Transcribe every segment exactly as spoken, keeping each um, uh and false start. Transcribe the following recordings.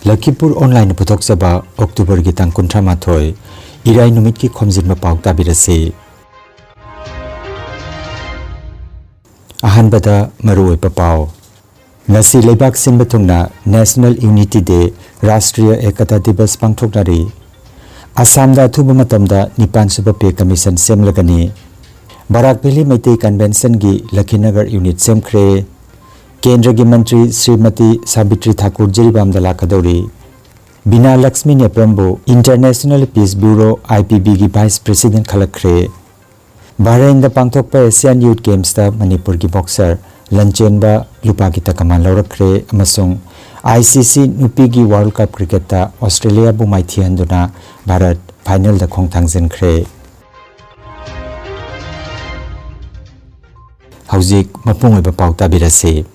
ꯂꯈꯤꯄꯨꯔ ꯑꯣꯟꯂꯥꯏꯟꯅ ꯄꯨꯊꯣꯛꯆꯕ ꯑꯣꯛꯇꯣꯕꯔꯒꯤ ꯇꯥꯡ ꯀꯨꯟꯊ꯭ꯔꯥ ꯃꯥꯊꯣꯏ, ꯏꯔꯥꯏ ꯅꯨꯃꯤꯠꯀꯤ ꯈꯣꯝꯖꯤꯟꯕ ꯄꯥꯎ ꯇꯥꯕꯤꯔꯁꯤ꯫ ꯑꯍꯥꯟꯕꯗ ꯃꯔꯨꯑꯣꯏꯕ ꯄꯥꯎ꯫ ꯉꯁꯤ ꯂꯩꯕꯥꯛ ꯁꯤꯟꯕ ꯊꯨꯡꯅ National Unity Day, ꯔꯥꯁꯇ꯭ꯔꯤꯌ ꯑꯦꯀꯇꯥ ꯗꯤꯕꯁ ꯄꯥꯡꯊꯣꯛꯅꯔꯤ꯫ ꯑꯁꯥꯝꯗ ꯑꯊꯨꯕ ꯃꯇꯝꯗ ꯅꯤꯄꯥꯟ ꯁꯨꯕ ꯄꯦ ꯀꯃꯤꯁꯟ ꯁꯦꯝꯂꯒꯅꯤ꯫ ꯕꯔꯥꯛ ꯚꯦꯂꯤ ꯃꯩꯇꯩ ꯀꯟꯚꯦꯟꯁꯟꯒꯤ ꯂꯈꯤꯅꯒꯔ ꯌꯨꯅꯤꯠ ꯁꯦꯝꯈ꯭ꯔꯦ꯫ ꯀꯦꯟꯗ꯭ꯔꯒꯤ ꯃꯟꯇ꯭ꯔꯤ ꯁ꯭ꯔꯤꯃꯇꯤ ꯁꯥꯕꯤꯇ꯭ꯔꯤ ꯊꯥꯀꯨꯔ ꯖꯤꯔꯤꯕꯥꯝꯗ ꯂꯥꯛꯀꯗꯧꯔꯤ꯫ ꯕꯤꯅꯥ ꯂꯛꯁꯃꯤ ꯅꯦꯄ꯭ꯔꯝꯕꯨ International Peace Bureau, IPBꯒꯤ ꯚꯥꯏꯁ ꯄ꯭ꯔꯦꯁꯤꯗꯦꯟꯠ ꯈꯜꯂꯛꯈ꯭ꯔꯦ꯫ ꯕꯍꯔꯦꯟꯗ ꯄꯥꯡꯊꯣꯛꯄ ꯑꯦꯁꯤꯌꯥꯟ ꯌꯨꯊ ꯒꯦꯝꯁꯇ ꯃꯅꯤꯄꯨꯔꯒꯤ ꯕꯣꯛꯁꯔ ꯂꯟꯆꯦꯟꯕ ꯂꯨꯄꯥꯒꯤ ꯇꯀꯃꯥꯟ ꯂꯧꯔꯛꯈ꯭ꯔꯦ ꯑꯃꯁꯨꯡ ICC ꯅꯨꯄꯤꯒꯤ ꯋꯥꯔꯜꯗ ꯀꯞ ꯀ꯭ꯔꯤꯀꯦꯠꯇ ꯑꯣꯁꯇ꯭ꯔꯦꯂꯤꯌꯥꯕꯨ ꯃꯥꯏꯊꯤꯍꯟꯗꯨꯅ ꯚꯥꯔꯠ ꯐꯥꯏꯅꯦꯜꯗ ꯈꯣꯡ ꯊꯥꯡꯖꯤꯟꯈ꯭ꯔꯦ꯫ ꯍꯧꯖꯤꯛ ꯃꯄꯨꯡ ꯑꯣꯏꯕ ꯄꯥꯎ ꯇꯥꯕꯤꯔꯁꯤ꯫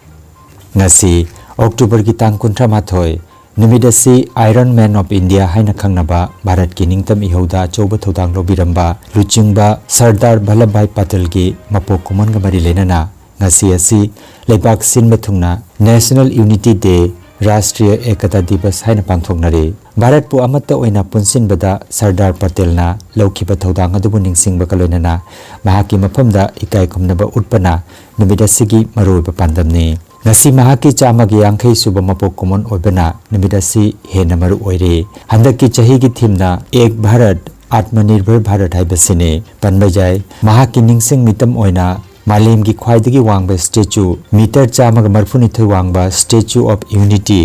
ꯉꯁꯤ ꯑꯣꯛꯇꯣꯕꯔꯒꯤ ꯇꯥꯡ ꯀꯨꯟꯊ꯭ꯔꯥ ꯃꯥꯊꯣꯏ, ꯅꯨꯃꯤꯠ ꯑꯁꯤ Iron Man of India ꯍꯥꯏꯅ ꯈꯪꯅꯕ ꯚꯥꯔꯠꯀꯤ ꯅꯤꯡꯇꯝ ꯏꯍꯧꯗ ꯑꯆꯧꯕ ꯊꯧꯗꯥꯡ ꯂꯧꯕꯤꯔꯝꯕ ꯂꯨꯆꯤꯡꯕ ꯁꯔꯗꯥꯔ ꯚꯜꯂꯚꯚꯥꯏ ꯄꯇꯦꯜꯒꯤ ꯃꯄꯣꯛ ꯀꯨꯝꯑꯣꯟꯒ ꯃꯔꯤ ꯂꯩꯅꯅ ꯉꯁꯤ ꯑꯁꯤ ꯂꯩꯕꯥꯛ ꯁꯤꯟꯕ ꯊꯨꯡꯅ National Unity Day, ꯔꯥꯁꯇ꯭ꯔꯤꯌ ꯑꯦꯀꯇꯥ ꯗꯤꯕꯁ ꯍꯥꯏꯅ ꯄꯥꯡꯊꯣꯛꯅꯔꯤ꯫ ꯚꯥꯔꯠꯄꯨ ꯑꯃꯠꯇ ꯑꯣꯏꯅ ꯄꯨꯟꯁꯤꯟꯕꯗ ꯁꯔꯗꯥꯔ ꯄꯇꯦꯜꯅ ꯂꯧꯈꯤꯕ ꯊꯧꯗꯥꯡ ꯑꯗꯨꯕꯨ ꯅꯤꯡꯁꯤꯡꯕꯒ ꯂꯣꯏꯅꯅ ꯃꯍꯥꯛꯀꯤ ꯃꯐꯝꯗ ꯏꯀꯥꯏ ꯈꯨꯝꯅꯕ ꯎꯠꯄꯅ ꯅꯨꯃꯤꯠ ꯑꯁꯤꯒꯤ ꯃꯔꯨꯑꯣꯏꯕ ꯄꯥꯟꯗꯝꯅꯤ꯫ ꯉꯁꯤ ꯃꯍꯥꯛꯀꯤ ꯆꯥꯝꯃꯒꯤ ꯌꯥꯡꯈꯩ ꯁꯨꯕ ꯃꯄꯣꯛ ꯀꯨꯝꯑꯣꯟ ꯑꯣꯏꯕꯅ ꯅꯨꯃꯤꯠ ꯑꯁꯤ ꯍꯦꯟꯅ ꯃꯔꯨ ꯑꯣꯏꯔꯤ꯫ ꯍꯟꯗꯛꯀꯤ ꯆꯍꯤꯒꯤ ꯊꯤꯝꯅ ꯑꯦꯛ ꯚꯥꯔꯠ, ꯑꯥꯠꯃꯅꯤꯔꯚꯔ ꯚꯥꯔꯠ ꯍꯥꯏꯕꯁꯤꯅꯤ꯫ ꯄꯟꯕ ꯌꯥꯏ, ꯃꯍꯥꯛꯀꯤ ꯅꯤꯡꯁꯤꯡ ꯃꯤꯇꯝ ꯑꯣꯏꯅ ꯃꯥꯂꯦꯝꯒꯤ ꯈ꯭ꯋꯥꯏꯗꯒꯤ ꯋꯥꯡꯕ ꯁ꯭ꯇꯦꯆꯨ, ꯃꯤꯇꯔ ꯆꯥꯝꯃꯒ ꯃꯔꯤꯐꯨꯅꯤꯊꯣꯏ ꯋꯥꯡꯕ Statue of Unity,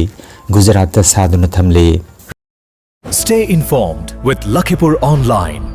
ꯒꯨꯖꯔꯥꯠꯇ ꯁꯥꯗꯨꯅ ꯊꯝꯂꯤ꯫ Stay informed with Lakhipur Online.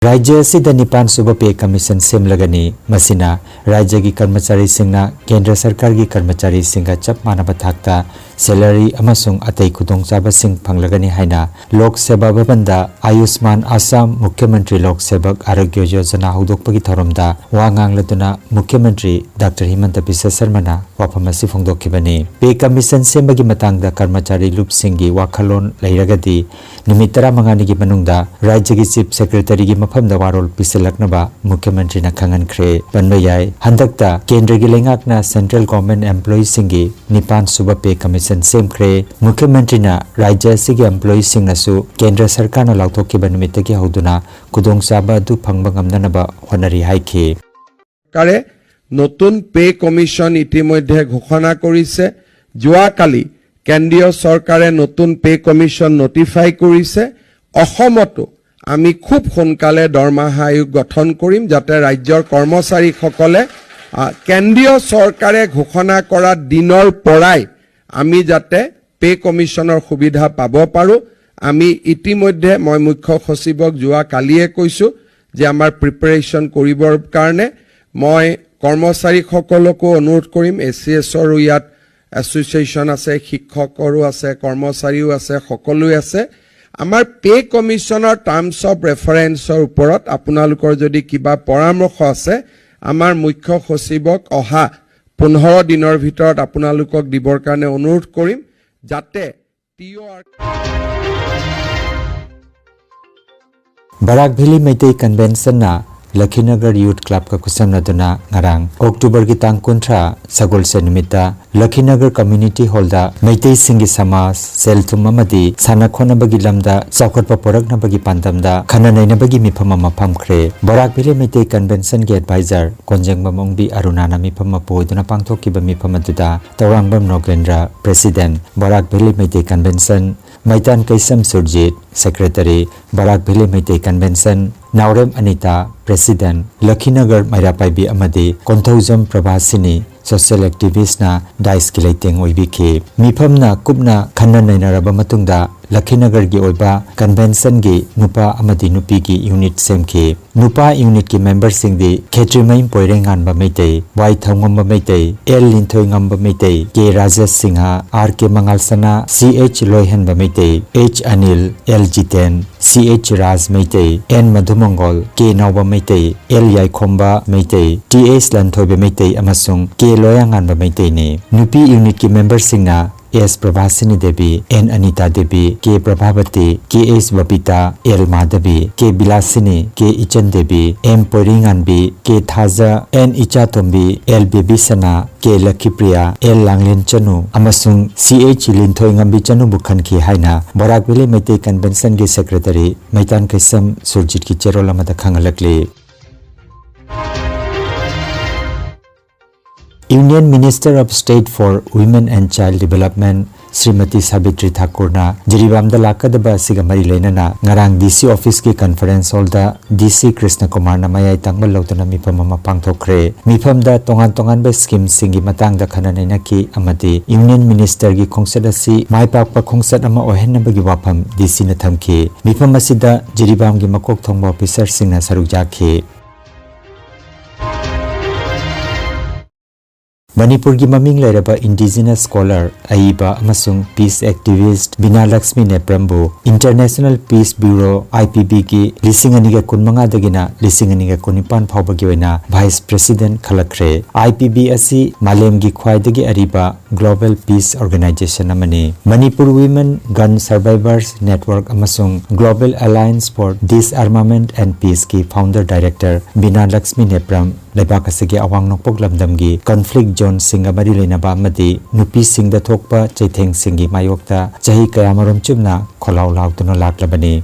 ꯔꯥꯖ꯭ꯌ ꯑꯁꯤꯗ ꯅꯤꯄꯥꯟ ꯁꯨꯕ ꯄꯦ ꯀꯃꯤꯁꯟ ꯁꯦꯝꯂꯒꯅꯤ꯫ ꯃꯁꯤꯅ ꯔꯥꯖ꯭ꯌꯒꯤ ꯀꯔꯃꯆꯥꯔꯤꯁꯤꯡꯅ ꯀꯦꯟꯗ꯭ꯔ ꯁꯔꯀꯥꯔꯒꯤ ꯀꯔꯃꯆꯥꯔꯤꯁꯤꯡꯒ ꯆꯞ ꯃꯥꯟꯅꯕ ꯊꯥꯛꯇ ꯁꯦꯂꯔꯤ ꯑꯃꯁꯨꯡ ꯑꯇꯩ ꯈꯨꯗꯣꯡꯆꯥꯕꯁꯤꯡ ꯐꯪꯂꯒꯅꯤ ꯍꯥꯏꯅ ꯂꯣꯛ ꯁꯦꯕꯥ ꯚꯕꯟꯗ ꯑꯌꯨꯁꯃꯥꯟ ꯑꯁꯥꯝ ꯃꯨꯈ꯭ꯌ ꯃꯟꯇ꯭ꯔꯤ ꯂꯣꯛ ꯁꯦꯕꯛ ꯑꯥꯔꯣꯒ꯭ꯌ ꯌꯣꯖꯅꯥ ꯍꯧꯗꯣꯛꯄꯒꯤ ꯊꯧꯔꯝꯗ ꯋꯥ ꯉꯥꯡꯂꯗꯨꯅ ꯃꯨꯈ꯭ꯌ ꯃꯟꯇ꯭ꯔꯤ ꯗꯥꯛꯇꯔ ꯍꯤꯃꯟꯇ ꯕꯤꯁ꯭ꯋ ꯁꯔꯃꯅ ꯋꯥꯐꯝ ꯑꯁꯤ ꯐꯣꯡꯗꯣꯛꯈꯤꯕꯅꯤ꯫ ꯄꯦ ꯀꯃꯤꯁꯟ ꯁꯦꯝꯕꯒꯤ ꯃꯇꯥꯡꯗ ꯀꯔꯃꯆꯥꯔꯤ ꯂꯨꯞꯁꯤꯡꯒꯤ ꯋꯥꯈꯜꯂꯣꯟ ꯂꯩꯔꯒꯗꯤ ꯅꯨꯃꯤꯠ ꯇꯔꯥꯃꯉꯥꯅꯤꯒꯤ ꯃꯅꯨꯡꯗ ꯔꯥꯖ꯭ꯌꯒꯤ ꯆꯤꯐ ꯁꯦꯀ꯭ꯔꯦꯇꯔꯤꯒꯤ ꯃꯐꯝ ꯃꯐꯝꯗ ꯋꯥꯔꯣꯜ ꯄꯤꯁꯤꯜꯂꯛꯅꯕ ꯃꯨꯈ꯭ꯌ ꯃꯟꯇ꯭ꯔꯤꯅ ꯈꯪꯍꯟꯈ꯭ꯔꯦ꯫ ꯄꯟꯕ ꯌꯥꯏ, ꯍꯟꯗꯛꯇ ꯀꯦꯟꯗ꯭ꯔꯒꯤ ꯂꯩꯉꯥꯛꯅ central government employeeꯁꯤꯡꯒꯤ ꯅꯤꯄꯥꯟ ꯁꯨꯕ pay commission ꯁꯦꯝꯈ꯭ꯔꯦ꯫ ꯃꯨꯈ꯭ꯌ ꯃꯟꯇ꯭ꯔꯤꯅ ꯔꯥꯖ꯭ꯌ ꯑꯁꯤꯒꯤ employeeꯁꯤꯡꯅꯁꯨ ꯀꯦꯟꯗ꯭ꯔ ꯁꯔꯀꯥꯔꯅ ꯂꯥꯎꯊꯣꯛꯈꯤꯕ ꯅꯨꯃꯤꯠꯇꯒꯤ ꯍꯧꯗꯨꯅ ꯈꯨꯗꯣꯡꯆꯥꯕ ꯑꯗꯨ ꯐꯪꯕ ꯉꯝꯅꯅꯕ ꯍꯣꯠꯅꯔꯤ ꯍꯥꯏꯈꯤ꯫ চৰকাৰে নতুন পে কমিশ্যন ইতিমধ্যে ঘোষণা কৰিছে। যোৱাকালি কেন্দ্ৰীয় চৰকাৰে নতুন পে কমিশ্যন নটিফাই কৰিছে। অসমতো আমি খুব সোনকালে দৰমহা আয়োগ গঠন কৰিম, যাতে ৰাজ্যৰ কৰ্মচাৰীসকলে আহ, কেন্দ্ৰীয় চৰকাৰে ঘোষণা কৰা দিনৰ পৰাই আমি যাতে পে কমিশ্যনৰ সুবিধা পাব পাৰোঁ। আমি ইতিমধ্যে, মই মুখ্য সচিবক যোৱা কালিয়ে কৈছোঁ যে আমাৰ প্ৰিপেৰেশ্যন কৰিবৰ কাৰণে মই কৰ্মচাৰীসকলকো অনুৰোধ কৰিম, এ চি এছৰো ইয়াত এছ'চিয়েশ্যন আছে, শিক্ষকৰো আছে, কৰ্মচাৰীও আছে, সকলোৱে আছে। আমাৰ পে কমিশ্যনৰ টাৰ্মছ অফ ৰেফাৰেন্সৰ ওপৰত আপোনালোকৰ যদি কিবা পৰামৰ্শ আছে, আমাৰ মুখ্য সচিবক অহা পোন্ধৰ দিনৰ ভিতৰত আপোনালোকক দিবৰ কাৰণে অনুৰোধ কৰিম, যাতে টি অ' আৰ ꯕꯔꯥꯛ ꯚꯦꯂꯤ ꯃꯩꯇꯩ ꯀꯟꯚꯦꯟꯁꯟꯅ ꯂꯈꯤꯅꯒꯔ ꯌꯨꯊ ꯀ꯭ꯂꯕꯀ ꯈꯨꯠꯁꯝꯅꯗꯨꯅ ꯉꯔꯥꯡ ꯑꯣꯛꯇꯣꯕꯔꯒꯤ ꯇꯥꯡ ꯀꯨꯟꯊ꯭ꯔꯥ ꯁꯒꯣꯜꯁꯦꯟ ꯅꯨꯃꯤꯠꯇ ꯂꯈꯤꯅꯒꯔ ꯀꯝꯃ꯭ꯌꯨꯅꯤꯇꯤ ꯍꯣꯜꯗ ꯃꯩꯇꯩꯁꯤꯡꯒꯤ ꯁꯃꯥꯖ, ꯁꯦꯜ ꯊꯨꯝ ꯑꯃꯗꯤ ꯁꯥꯟꯅ ꯈꯣꯠꯅꯕꯒꯤ ꯂꯝꯗ ꯆꯥꯎꯈꯠꯄ ꯄꯨꯔꯛꯅꯕꯒꯤ ꯄꯥꯟꯗꯝꯗ ꯈꯟꯅ ꯅꯩꯅꯕꯒꯤ ꯃꯤꯐꯝ ꯑꯃ ꯐꯝꯈ꯭ꯔꯦ꯫ ꯕꯔꯥꯛ ꯚꯦꯂꯤ ꯃꯩꯇꯩ ꯀꯟꯚꯦꯟꯁꯟꯒꯤ ꯑꯦꯗꯚꯥꯏꯖꯔ ꯀꯣꯟꯖꯦꯡꯕꯝ ꯑꯣꯡꯕꯤ ꯑꯔꯨꯅꯥꯅ ꯃꯤꯐꯝ ꯑꯃ ꯄꯨꯗꯨꯅ ꯄꯥꯡꯊꯣꯛꯈꯤꯕ ꯃꯤꯐꯝ ꯑꯗꯨꯗ ꯇꯧꯔꯥꯡꯕꯝ Nogendra, president, Barak valley Meitei convention, ꯃꯩꯇꯥꯟ Keisham Surjit, secretary, Barak valley Meitei convention, Naorem Anita, president, Lakhinagar Meira Paibi ꯑꯃꯗꯤ ꯀꯣꯟꯊꯧꯖꯝ ꯄ꯭ꯔꯚꯥꯁꯤꯅꯤ, ꯁꯣꯁꯤꯌꯦꯜ ꯑꯦꯛꯇꯤꯚꯤꯁ꯭ꯠꯅ ꯗꯥꯏꯁꯀꯤ ꯂꯩꯇꯦꯡ ꯑꯣꯏꯕꯤꯈꯤ꯫ ꯃꯤꯐꯝꯅ ꯀꯨꯞꯅ ꯈꯟꯅ ꯅꯩꯅꯔꯕ ꯃꯇꯨꯡꯗ ꯂꯈꯤꯅꯒꯔꯒꯤ ꯑꯣꯏꯕ ꯀꯟꯚꯦꯟꯁꯟꯒꯤ ꯅꯨꯄꯥ ꯑꯃꯗꯤ ꯅꯨꯄꯤꯒꯤ ꯌꯨꯅꯤꯠ ꯁꯦꯝꯈꯤ꯫ ꯅꯨꯄꯥ ꯌꯨꯅꯤꯠꯀꯤ ꯃꯦꯝꯕꯔꯁꯤꯡꯗꯤ Khetrimayum Poireinganba Meitei, Y Thoungamba Meitei, L Linthoingamba Meitei, K Rajesh Singh, R K Mangal Sana, C H Loihanba Meitei, H Anil, L Jiten, C H Raj Meitei, N Madhumangol, K Naoba Meitei, L Yaikhomba Meitei, T H Lanthoiba Meitei ꯑꯃꯁꯨꯡ ꯀꯦ ꯂꯣꯌꯥꯉꯥꯟꯕ ꯃꯩꯇꯩꯅꯤ꯫ ꯅꯨꯄꯤ ꯌꯨꯅꯤꯠꯀꯤ ꯃꯦꯝꯕꯔꯁꯤꯡꯅ S Pravashini Devi, N Anita Devi, K Prabhavati, K S Babita, L Madhavi, K Bilashini, K ꯏꯆꯟ ꯗꯦꯕꯤ, ꯑꯦꯝ ꯄꯣꯏꯔꯤꯉꯥꯟꯕꯤ, ꯀꯦ ꯊꯥꯖ, ꯑꯦꯟ ꯏꯆꯥꯇꯣꯝꯕꯤ, ꯑꯦꯜ ꯕꯦꯕꯤꯁꯅꯥ, ꯀꯦ ꯂꯛꯈꯤꯄ꯭ꯔꯤꯌꯥ, ꯑꯦꯜ ꯂꯥꯡꯂꯦꯟ ꯆꯅꯨ ꯑꯃꯁꯨꯡ ꯁꯤ ꯑꯩꯆ ꯂꯤꯟꯊꯣꯏꯉꯝꯕꯤ ꯆꯅꯨꯕꯨ ꯈꯟꯈꯤ ꯍꯥꯏꯅ ꯕꯣꯔꯥꯛ ꯚꯦꯂꯤ ꯃꯩꯇꯩ ꯀꯟꯚꯦꯟꯁꯟꯒꯤ ꯁꯦꯀ꯭ꯔꯦꯇꯔꯤ ꯃꯩꯇꯥꯟ ꯀꯩꯁꯝ ꯁꯨꯔꯖꯤꯠꯀꯤ ꯆꯦꯔꯣꯜ ꯑꯃꯗ ꯈꯪꯍꯜꯂꯛꯂꯤ꯫ Union Minister of State for Women and Child Development Shrimati Savitri ꯊꯥꯀꯨꯔꯅ ꯖꯤꯔꯤꯕꯥꯝꯗ ꯂꯥꯛꯀꯗꯕ ꯑꯁꯤꯒ ꯃꯔꯤ ꯂꯩꯅꯅ ꯉꯔꯥꯡ ꯗꯤ ꯁꯤ ꯑꯣꯐꯤꯁꯀꯤ ꯀꯟꯐꯔꯦꯟꯁ ꯍꯣꯜꯗ ꯗꯤ ꯁꯤ ꯀ꯭ꯔꯤꯁꯅ ꯀꯨꯃꯥꯔꯅ ꯃꯌꯥꯏ ꯇꯪꯕ ꯂꯧꯗꯨꯅ ꯃꯤꯐꯝ ꯑꯃ ꯄꯥꯡꯊꯣꯛꯈ꯭ꯔꯦ꯫ ꯃꯤꯐꯝꯗ ꯇꯣꯉꯥꯟ ꯇꯣꯉꯥꯟꯕ ꯁ꯭ꯀꯤꯝꯁꯤꯡꯒꯤ ꯃꯇꯥꯡꯗ ꯈꯟꯅ ꯅꯩꯅꯈꯤ ꯑꯃꯗꯤ ꯌꯨꯅꯤꯌꯟ ꯃꯤꯅꯤꯁꯇꯔꯒꯤ ꯈꯣꯡꯆꯠ ꯑꯁꯤ ꯃꯥꯏ ꯄꯥꯛꯄ ꯈꯣꯡꯆꯠ ꯑꯃ ꯑꯣꯏꯍꯟꯅꯕꯒꯤ ꯋꯥꯐꯝ ꯗꯤ ꯁꯤꯅ ꯊꯝꯈꯤ꯫ ꯃꯤꯐꯝ ꯑꯁꯤꯗ ꯖꯤꯔꯤꯕꯥꯝꯒꯤ ꯃꯀꯣꯛ ꯊꯣꯡꯕ ꯑꯣꯐꯤꯁꯔꯁꯤꯡꯅ ꯁꯔꯨꯛ ꯌꯥꯈꯤ꯫ ꯃꯅꯤꯄꯨꯔꯒꯤ ꯃꯃꯤꯡ ꯂꯩꯔꯕ ꯏꯟꯗꯤꯖꯤꯅꯁ ꯁ꯭ꯀꯣꯂꯔ, ꯑꯏꯕ ꯑꯃꯁꯨꯡ ꯄꯤꯁ ꯑꯦꯛꯇꯤꯚꯤꯁ꯭ꯠ ꯕꯤꯅꯥ ꯂꯛꯁꯃꯤ ꯅꯦꯄ꯭ꯔꯝꯕꯨ international peace bureau, I P ꯕꯤꯒꯤ ꯂꯤꯁꯤꯡ ꯑꯅꯤꯒ ꯀꯨꯟꯃꯉꯥꯗꯒꯤꯅ ꯂꯤꯁꯤꯡ ꯑꯅꯤꯒ ꯀꯨꯟꯅꯤꯄꯥꯟ ꯐꯥꯎꯕꯒꯤ ꯑꯣꯏꯅ ꯚꯥꯏꯁ ꯄ꯭ꯔꯦꯁꯤꯗꯦꯟꯠ ꯈꯜꯂꯛꯈ꯭ꯔꯦ꯫ ꯑꯥꯏ ꯄꯤ ꯕꯤ ꯑꯁꯤ ꯃꯥꯂꯦꯝꯒꯤ ꯈ꯭ꯋꯥꯏꯗꯒꯤ ꯑꯔꯤꯕ ꯒ꯭ꯂꯣꯕꯦꯜ ꯄꯤꯁ ꯑꯣꯔꯒꯅꯥꯏꯖꯦꯁꯟ ꯑꯃꯅꯤ꯫ Manipur women gun survivors network ꯑꯃꯁꯨꯡ global alliance for disarmament and ꯄꯤꯁꯀꯤ ꯐꯥꯎꯟꯗꯔ ꯗꯥꯏꯔꯦꯛꯇꯔ ꯕꯤꯅꯥ ꯂꯛꯁꯃꯤ ꯅꯦꯄ꯭ꯔꯝ ꯂꯩꯕꯥꯛ ꯑꯁꯤꯒꯤ ꯑꯋꯥꯡ ꯅꯣꯡꯄꯣꯛ ꯂꯝꯗꯝꯒꯤ ꯀꯟꯐ꯭ꯂꯤꯛ ꯖꯣꯟꯁꯤꯡꯒ ꯃꯔꯤ ꯂꯩꯅꯕ ꯑꯃꯗꯤ ꯅꯨꯄꯤꯁꯤꯡꯗ ꯊꯣꯛꯄ ꯆꯩꯊꯦꯡꯁꯤꯡꯒꯤ ꯃꯥꯌꯣꯛꯇ ꯆꯍꯤ ꯀꯌꯥꯃꯔꯨꯝ ꯆꯨꯞꯅ ꯈꯣꯜꯂꯥꯎ ꯂꯥꯎꯗꯨꯅ ꯂꯥꯛꯂꯕꯅꯤ꯫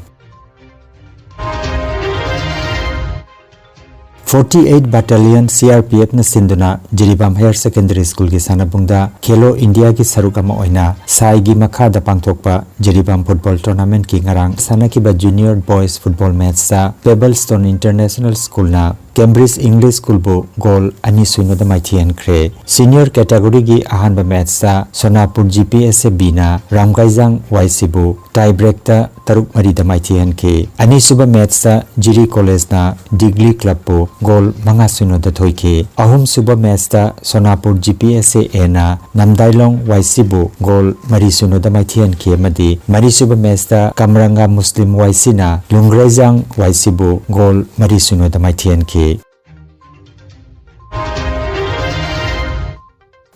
Forty eight Battalion C R P F ꯅ ꯁꯤꯟꯗꯨꯅ ꯖꯤꯔꯤꯕꯥꯝ ꯍꯥꯌꯔ ꯁꯦꯀꯦꯟꯗꯔꯤ ꯁ꯭ꯀꯨꯜꯒꯤ ꯁꯥꯟꯅꯕꯨꯡꯗ ꯈꯦꯂꯣ ꯏꯟꯗꯤꯌꯥꯒꯤ ꯁꯔꯨꯛ ꯑꯃ ꯑꯣꯏꯅ ꯁꯥꯏꯒꯤ ꯃꯈꯥꯗ ꯄꯥꯡꯊꯣꯛꯄ ꯖꯤꯔꯤꯕꯥꯝ ꯐꯨꯠꯕꯣꯜ ꯇꯣꯔꯅꯥꯃꯦꯟꯠꯀꯤ ꯉꯔꯥꯡ ꯁꯥꯟꯅꯈꯤꯕ ꯖꯨꯅꯤꯌꯔ ꯕꯣꯏꯁ ꯐꯨꯠꯕꯣꯜ ꯃꯦꯆꯇ ꯄꯦꯕꯜ ꯁ꯭ꯇꯣꯟ ꯏꯟꯇꯔꯅꯦꯁꯅꯦꯜ ꯁ꯭ꯀꯨꯜꯅ ꯀꯦꯝꯕ꯭ꯔꯤꯖ ꯏꯪꯂꯤꯁ ꯁ꯭ꯀꯨꯜꯕꯨ ꯒꯣꯜ ꯑꯅꯤ ꯁꯨꯏꯅꯣꯗ ꯃꯥꯏꯊꯤꯍꯟꯈ꯭ꯔꯦ꯫ ꯁꯤꯅꯤꯌꯔ ꯀꯦꯇꯥꯒꯣꯔꯤꯒꯤ ꯑꯍꯥꯟꯕ ꯃꯦꯆꯇ ꯁꯣꯅꯥꯄꯨꯔ ꯖꯤ ꯄꯤ ꯑꯦꯁ ꯑꯦ ꯕꯤꯅ ꯔꯥꯝꯒꯥꯏꯖꯥꯡ ꯋꯥꯏ ꯁꯤꯕꯨ ꯇꯥꯏ ꯕ꯭ꯔꯦꯛꯇ ꯇꯔꯨꯛ ꯃꯔꯤꯗ ꯃꯥꯏꯊꯤꯍꯟꯈꯤ꯫ ꯑꯅꯤꯁꯨꯕ ꯃꯦꯆꯇ ꯖꯤꯔꯤ ꯀꯣꯂꯦꯖꯅ ꯗꯤꯒ꯭ꯂꯤ ꯀ꯭ꯂꯕꯄꯨ ꯒꯣꯜ ꯃꯉꯥ ꯁꯨꯏꯅꯣꯗ ꯊꯣꯏꯈꯤ꯫ ꯑꯍꯨꯝꯁꯨꯕ ꯃꯦꯆꯇ ꯁꯣꯅꯥꯄꯨꯔ ꯖꯤ ꯄꯤ ꯑꯦꯁ ꯑꯦ ꯑꯦꯅ ꯅꯝꯗꯥꯏꯂꯣꯡ ꯋꯥꯏ ꯁꯤꯕꯨ ꯒꯣꯜ ꯃꯔꯤ ꯁꯨꯏꯅꯣꯗ ꯃꯥꯏꯊꯤꯍꯟꯈꯤ ꯑꯃꯗꯤ ꯃꯔꯤꯁꯨꯕ ꯃꯦꯆꯇ ꯀꯝꯔꯪꯒꯥ ꯃꯨꯁꯂꯤꯝ ꯋꯥꯏ ꯁꯤꯅ ꯂꯨꯡꯒ꯭ꯔꯩꯖꯥꯡ ꯋꯥꯏ ꯁꯤꯕꯨ ꯒꯣꯜ ꯃꯔꯤ ꯁꯨꯏꯅꯣꯗ ꯃꯥꯏꯊꯤꯍꯟꯈꯤ꯫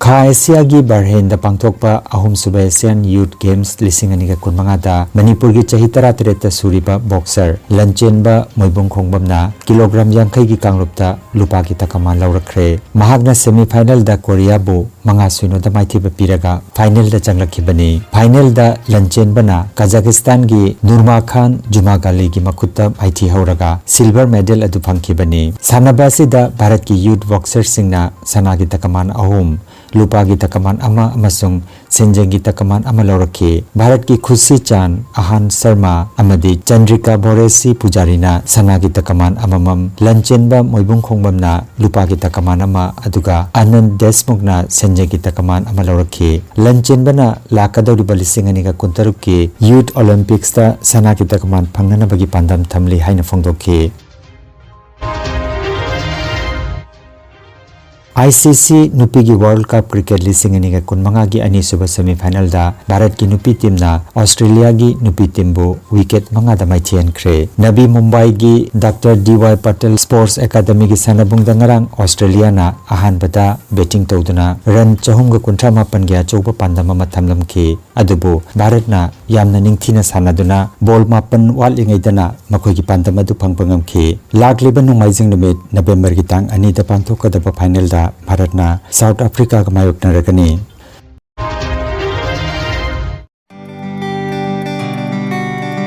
ꯈꯥ ꯑꯦꯁꯤꯌꯥꯒꯤ ꯕꯔꯍꯦꯟꯗ ꯄꯥꯡꯊꯣꯛꯄ ꯑꯍꯨꯝꯁꯨꯕ ꯑꯦꯁꯤꯌꯥꯟ ꯌꯨꯠ ꯒꯦꯝꯁ ꯂꯤꯁꯤꯡ ꯑꯅꯤꯒ ꯀꯨꯟꯃꯉꯥꯗ ꯃꯅꯤꯄꯨꯔꯒꯤ ꯆꯍꯤ ꯇꯔꯥꯇꯔꯦꯠꯇ ꯁꯨꯔꯤꯕ ꯕꯣꯛꯁꯔ ꯂꯟꯆꯦꯟꯕ ꯃꯣꯏꯕꯨꯡ ꯈꯣꯡꯕꯝꯅ ꯀꯤꯂꯣꯒ꯭ꯔꯥꯝ ꯌꯥꯡꯈꯩꯒꯤ ꯀꯥꯡꯂꯨꯞꯇ ꯂꯨꯄꯥꯒꯤ ꯇꯀꯃꯥꯟ ꯂꯧꯔꯛꯈ꯭ꯔꯦ꯫ ꯃꯍꯥꯛꯅ ꯁꯦꯃꯤꯐꯥꯏꯅꯦꯜꯗ ꯀꯣꯔꯤꯌꯥꯕꯨ ꯃꯉꯥ ꯁꯤꯅꯣꯗ ꯃꯥꯏꯊꯤꯕ ꯄꯤꯔꯒ ꯐꯥꯏꯅꯦꯜꯗ ꯆꯪꯂꯛꯈꯤꯕꯅꯤ꯫ ꯐꯥꯏꯅꯦꯜꯗ ꯂꯟꯆꯦꯟꯕꯅ ꯀꯖꯥꯈꯁꯇꯥꯟꯒꯤ ꯅꯨꯔꯃꯥꯈꯥꯟ ꯖꯨꯃꯥꯒꯥꯂꯤꯒꯤ ꯃꯈꯨꯠꯇ ꯃꯥꯏꯊꯤꯍꯧꯔꯒ ꯁꯤꯜꯚꯔ ꯃꯦꯗꯜ ꯑꯗꯨ ꯐꯪꯈꯤꯕꯅꯤ꯫ ꯁꯥꯟꯅꯕ ꯑꯁꯤꯗ ꯚꯥꯔꯠꯀꯤ ꯌꯨꯠ ꯕꯣꯛꯁꯔꯁꯤꯡꯅ ꯁꯅꯥꯒꯤ ꯇꯀꯃꯥꯟ ꯑꯍꯨꯝ, ꯂꯨꯄꯥꯒꯤ ꯇꯀꯃꯥꯟ ꯑꯃ ꯑꯃꯁꯨꯡ ꯁꯦꯟꯖꯦꯡꯒꯤ ꯇꯀꯃꯥꯟ ꯑꯃ ꯂꯧꯔꯛꯈꯤ꯫ ꯚꯥꯔꯠꯀꯤ ꯈꯨꯁꯤ ꯆꯥꯟ, ꯑꯍꯥꯟ ꯁꯔꯃ ꯑꯃꯗꯤ ꯆꯟꯗ꯭ꯔꯤꯀꯥ ꯚꯣꯔꯦꯁꯤ ꯄꯨꯖꯥꯔꯤꯅ ꯁꯅꯥꯒꯤ ꯇꯀꯃꯥꯟ ꯑꯃꯃꯝ, ꯂꯟꯆꯦꯟꯕ ꯃꯣꯏꯕꯨꯡ ꯈꯣꯡꯕꯝꯅ ꯂꯨꯄꯥꯒꯤ ꯇꯀꯃꯥꯟ ꯑꯃ, ꯑꯗꯨꯒ ꯑꯅꯟ ꯗꯦꯁꯃꯨꯈꯅ ꯁꯦꯟꯖꯦꯡꯒꯤ ꯇꯀꯃꯥꯟ ꯑꯃ ꯂꯧꯔꯛꯈꯤ꯫ ꯂꯟꯆꯦꯟꯕꯅ ꯂꯥꯛꯀꯗꯧꯔꯤꯕ ꯂꯤꯁꯤꯡ ꯑꯅꯤꯒ ꯀꯨꯟꯇꯔꯨꯛꯀꯤ ꯌꯨꯠ ꯑꯣꯂꯦꯝꯄꯤꯛꯁꯇ ꯁꯅꯥꯒꯤ ꯇꯀꯃꯥꯟ ꯐꯪꯅꯅꯕꯒꯤ ꯄꯥꯟꯗꯝ ꯊꯝꯂꯤ ꯍꯥꯏꯅ ꯐꯣꯡꯗꯣꯛꯈꯤ꯫ ꯑꯥꯏ ꯁꯤ ꯁꯤ ꯅꯨꯄꯤꯒꯤ ꯋꯥꯔꯜ ꯀꯞ ꯀ꯭ꯔꯤꯀꯦꯠ ꯂꯤꯁꯤꯡ ꯑꯅꯤꯒ ꯀꯨꯟꯃꯉꯥꯒꯤ ꯑꯅꯤꯁꯨꯕ ꯁꯦꯃꯤꯐꯥꯏꯅꯦꯜꯗ ꯚꯥꯔꯠꯀꯤ ꯅꯨꯄꯤ ꯇꯤꯝꯅ ꯑꯣꯁꯇ꯭ꯔꯦꯂꯤꯌꯥꯒꯤ ꯅꯨꯄꯤ ꯇꯤꯝꯕꯨ ꯋꯤꯀꯦꯠ ꯃꯉꯥꯗ ꯃꯥꯏꯊꯤꯍꯟꯈ꯭ꯔꯦ꯫ ꯅꯕꯤ ꯃꯨꯝꯕꯥꯏꯒꯤ ꯗꯥꯛꯇꯔ ꯗꯤ ꯋꯥꯏ ꯄꯇꯦꯜ ꯁ꯭ꯄꯣꯔꯠꯁ ꯑꯦꯀꯥꯗꯃꯤꯒꯤ ꯁꯥꯟꯅꯕꯨꯡꯗ ꯉꯔꯥꯡ ꯑꯣꯁꯇ꯭ꯔꯦꯂꯤꯌꯥꯅ ꯑꯍꯥꯟꯕꯗ ꯕꯦꯇꯤꯡ ꯇꯧꯗꯨꯅ ꯔꯟ ꯆꯍꯨꯝꯒ ꯀꯨꯟꯊ꯭ꯔꯥ ꯃꯥꯄꯟꯒꯤ ꯑꯆꯧꯕ ꯄꯥꯟꯗꯝ ꯑꯃ ꯊꯝꯂꯝꯈꯤ꯫ ꯑꯗꯨꯕꯨ ꯚꯥꯔꯠꯅ ꯌꯥꯝꯅ ꯅꯤꯡꯊꯤꯅ ꯁꯥꯟꯅꯗꯨꯅ ꯕꯣꯜ ꯃꯥꯄꯟ ꯋꯥꯠꯂꯤꯉꯩꯗꯅ ꯃꯈꯣꯏꯒꯤ ꯄꯥꯟꯗꯝ ꯑꯗꯨ ꯐꯪꯕ ꯉꯝꯈꯤ꯫ ꯂꯥꯛꯂꯤꯕ ꯅꯣꯡꯃꯥꯏꯖꯤꯡ ꯅꯨꯃꯤꯠ ꯅꯕꯦꯝꯕꯔꯒꯤ ꯇꯥꯡ ꯑꯅꯤꯗ ꯄꯥꯡꯊꯣꯛꯀꯗꯕ ꯐꯥꯏꯅꯦꯜꯗ ꯚꯥꯔꯠꯅ ꯁꯥꯎꯠ ꯑꯐ꯭ꯔꯤꯀꯥꯒ ꯃꯥꯌꯣꯛꯅꯔꯒꯅꯤ꯫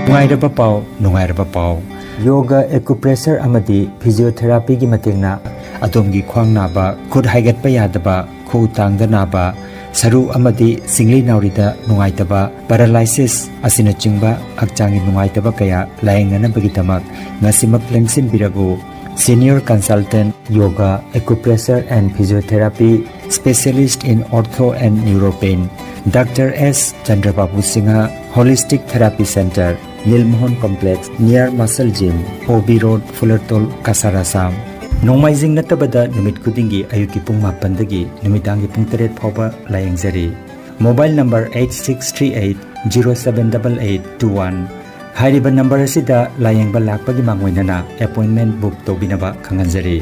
ꯅꯨꯡꯉꯥꯏꯔꯕ ꯄꯥꯎ, ꯅꯨꯡꯉꯥꯏꯔꯕ ꯄꯥꯎ꯫ ꯌꯣꯒ, ꯑꯦꯀꯨꯄ꯭ꯔꯦꯁꯔ ꯑꯃꯗꯤ ꯐꯤꯖꯤꯑꯣꯊꯦꯔꯥꯄꯤꯒꯤ ꯃꯇꯦꯡꯅ ꯑꯗꯣꯝꯒꯤ ꯈ꯭ꯋꯥꯡ ꯅꯥꯕ, ꯈꯨꯠ ꯍꯥꯏꯒꯠꯄ ꯌꯥꯗꯕ, ꯈꯨꯎ ꯇꯥꯡꯗ ꯅꯥꯕ, ꯁꯔꯨ ꯑꯃꯗꯤ ꯁꯤꯡꯂꯤ ꯅꯥꯎꯔꯤꯗ ꯅꯨꯡꯉꯥꯏꯇꯕ, ꯄꯦꯔꯥꯂꯥꯏꯁꯤꯁ ꯑꯁꯤꯅꯆꯤꯡꯕ ꯍꯛꯆꯥꯡꯒꯤ ꯅꯨꯡꯉꯥꯏꯇꯕ ꯀꯌꯥ ꯂꯥꯌꯦꯡꯅꯅꯕꯒꯤꯗꯃꯛ ꯉꯁꯤꯃꯛ ꯂꯦꯡꯁꯤꯟꯕꯤꯔꯕꯨ꯫ Senior Consultant, Yoga, Acupressure and Physiotherapy, Specialist in Ortho and Neuropain, Doctor S Chandrababu Singha, Holistic Therapy Center, Nilmohan Complex, near Muscle Gym, O B Road, Fulertol, Cachar, Assam꯫ ꯅꯣꯡꯃꯥꯏꯖꯤꯡ ꯅꯠꯇꯕꯗ ꯅꯨꯃꯤꯠ ꯈꯨꯗꯤꯡꯒꯤ ꯑꯌꯨꯛꯀꯤ ꯄꯨꯡ ꯃꯥꯄꯟꯗꯒꯤ ꯅꯨꯃꯤꯗꯥꯡꯒꯤ ꯄꯨꯡ ꯇꯔꯦꯠ ꯐꯥꯎꯕ ꯂꯥꯌꯦꯡꯖꯔꯤ꯫ Mobile number eight six three eight zero seven double eight two one꯫ ꯍꯥꯏꯔꯤꯕ ꯅꯝꯕꯔ ꯑꯁꯤꯗ ꯂꯥꯌꯦꯡꯕ ꯂꯥꯛꯄꯒꯤ ꯃꯥꯡꯑꯣꯏꯅꯅ ꯑꯦꯄꯣꯏꯟꯃꯦꯟ ꯕꯨꯛ ꯇꯧꯕꯤꯅꯕ ꯈꯪꯍꯟꯖꯔꯤ꯫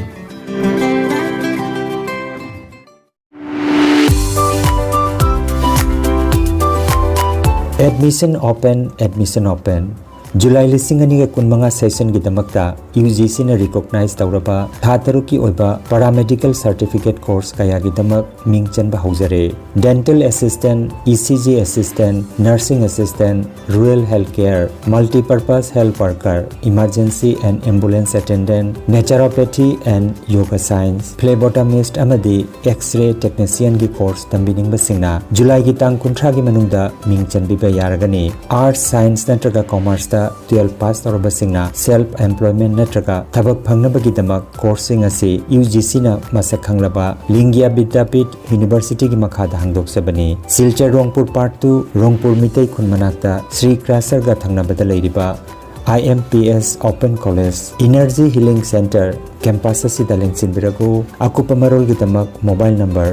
Admission open, admission open. July ꯂꯤꯁꯤꯡ ꯑꯅꯤꯒ ꯀꯨꯟꯃꯉꯥ sessionꯒꯤꯗꯃꯛꯇ UGCꯅ recognize ꯇꯧꯔꯕ ꯊꯥ ꯇꯔꯨꯛꯀꯤ ꯑꯣꯏꯕ paramedical certificate course ꯀꯌꯥꯒꯤꯗꯃꯛ ꯃꯤꯡ ꯆꯟꯕ ꯍꯧꯖꯔꯦ꯫ Dental assistant, ECG assistant, nursing assistant, rural health care, multipurpose health worker, emergency and ambulance attendant, naturopathy and yoga science, phlebotomist ꯑꯃꯗꯤ X-ray technicianꯒꯤ course ꯇꯝꯕꯤꯅꯤꯡꯕꯁꯤꯡꯅ ꯖꯨꯂꯥꯏꯒꯤ ꯇꯥꯡ ꯀꯨꯟꯊ꯭ꯔꯥꯒꯤ ꯃꯅꯨꯡꯗ ꯃꯤꯡ ꯆꯟꯕꯤꯕ ꯌꯥꯔꯒꯅꯤ꯫ Arts, science ꯅꯠꯇ꯭ꯔꯒ commerceꯇ twelve pass ꯇꯧꯔꯕꯁꯤꯡꯅ self employment ꯅꯠꯇ꯭ꯔꯒ ꯊꯕꯛ ꯐꯪꯅꯕꯒꯤꯗꯃꯛ courseꯁꯤꯡ ꯑꯁꯤ UGCꯅ ꯃꯁꯛ ꯈꯪꯂꯕ ꯂꯤꯡꯒꯤꯌꯥ ꯕꯤꯗ꯭ꯌꯥꯄꯤꯊ Universityꯒꯤ ꯃꯈꯥꯗ ꯍꯥꯡꯗꯣꯛꯆꯕꯅꯤ꯫ ꯁꯤꯜꯆꯔ ꯔꯣꯡꯄꯨꯔ Part two, ꯔꯣꯡꯄꯨꯔ ꯃꯤꯇꯩ ꯈꯨꯟ ꯃꯅꯥꯛꯇ ꯁ꯭ꯔꯤ ꯀ꯭ꯔꯥꯁꯔꯒ ꯊꯪꯅꯕꯗ ꯂꯩꯔꯤꯕ IMPS Open College Energy Healing Center campus ꯑꯁꯤꯗ ꯂꯦꯡꯁꯤꯟꯕꯤꯔꯛꯎ꯫ ꯑꯀꯨꯞꯄ ꯃꯔꯣꯜꯒꯤꯗꯃꯛ mobile number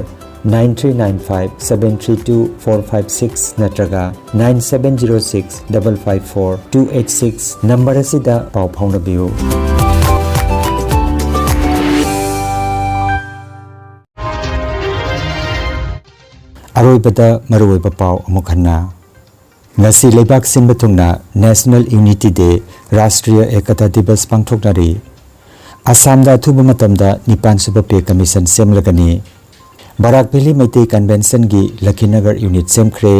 nine three nine five seven three two four five six ꯅꯠꯇ꯭ꯔꯒ nine seven zero six double five four two eight six number ꯑꯁꯤꯗ ꯄꯥꯎ ꯐꯥꯎꯅꯕꯤꯌꯨ꯫ ꯑꯔꯣꯏꯕꯗ ꯃꯔꯨꯑꯣꯏꯕ ꯄꯥꯎ ꯑꯃꯨꯛ ꯍꯟꯅ꯫ ꯉꯁꯤ ꯂꯩꯕꯥꯛ ꯁꯤꯟꯕ ꯊꯨꯡꯅ National Unity Day, ꯔꯥꯁꯇ꯭ꯔꯤꯌ ꯑꯦꯀꯇꯥ ꯗꯤꯕꯁ ꯄꯥꯡꯊꯣꯛꯅꯔꯤ꯫ ꯑꯁꯥꯝꯗ ꯑꯊꯨꯕ ꯃꯇꯝꯗ ꯅꯤꯄꯥꯟ ꯁꯨꯕ Pay Commission ꯁꯦꯝꯂꯒꯅꯤ꯫ Barak valley Meitei Conventionꯒꯤ ꯂꯈꯤꯅꯒꯔ unit ꯁꯦꯝꯈ꯭ꯔꯦ꯫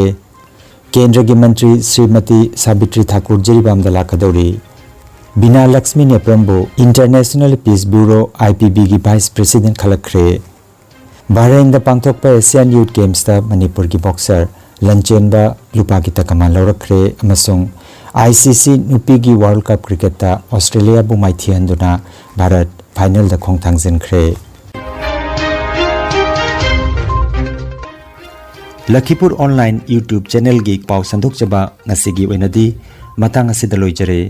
ꯀꯦꯟꯗ꯭ꯔꯒꯤ ꯃꯟꯇ꯭ꯔꯤ ꯁ꯭ꯔꯤꯃꯇꯤ ꯁꯥꯕꯤꯇ꯭ꯔꯤ ꯊꯥꯀꯨꯔ ꯖꯤꯔꯤꯕꯥꯝꯗ ꯂꯥꯛꯀꯗꯧꯔꯤ꯫ ꯕꯤꯅꯥ ꯂꯛꯁꯃꯤ ꯅꯦꯄ꯭ꯔꯝꯕꯨ International Peace Bureau, IPBꯒꯤ Vice President ꯈꯜꯂꯛꯈ꯭ꯔꯦ꯫ ꯕꯍꯔꯦꯟꯗ ꯄꯥꯡꯊꯣꯛꯄ Asian Youth Gamesꯇ ꯃꯅꯤꯄꯨꯔꯒꯤ boxer ꯂꯟꯆꯦꯟꯕ ꯂꯨꯄꯥꯒꯤ ꯇꯀꯃꯥꯟ ꯂꯧꯔꯛꯈ꯭ꯔꯦ ꯑꯃꯁꯨꯡ ICC ꯅꯨꯄꯤꯒꯤ World Cup cricketꯇ ꯑꯣꯁꯇ꯭ꯔꯦꯂꯤꯌꯥꯕꯨ ꯃꯥꯏꯊꯤꯍꯟꯗꯨꯅ ꯚꯥꯔꯠ finalꯗ ꯈꯣꯡ ꯊꯥꯡꯖꯤꯟꯈ꯭ꯔꯦ꯫ ꯂꯈꯤꯄꯨꯔ Online YouTube channelꯒꯤ ꯄꯥꯎ ꯁꯟꯗꯣꯛꯆꯕ ꯉꯁꯤꯒꯤ ꯑꯣꯏꯅꯗꯤ ꯃꯇꯥꯡ ꯑꯁꯤꯗ ꯂꯣꯏꯖꯔꯦ꯫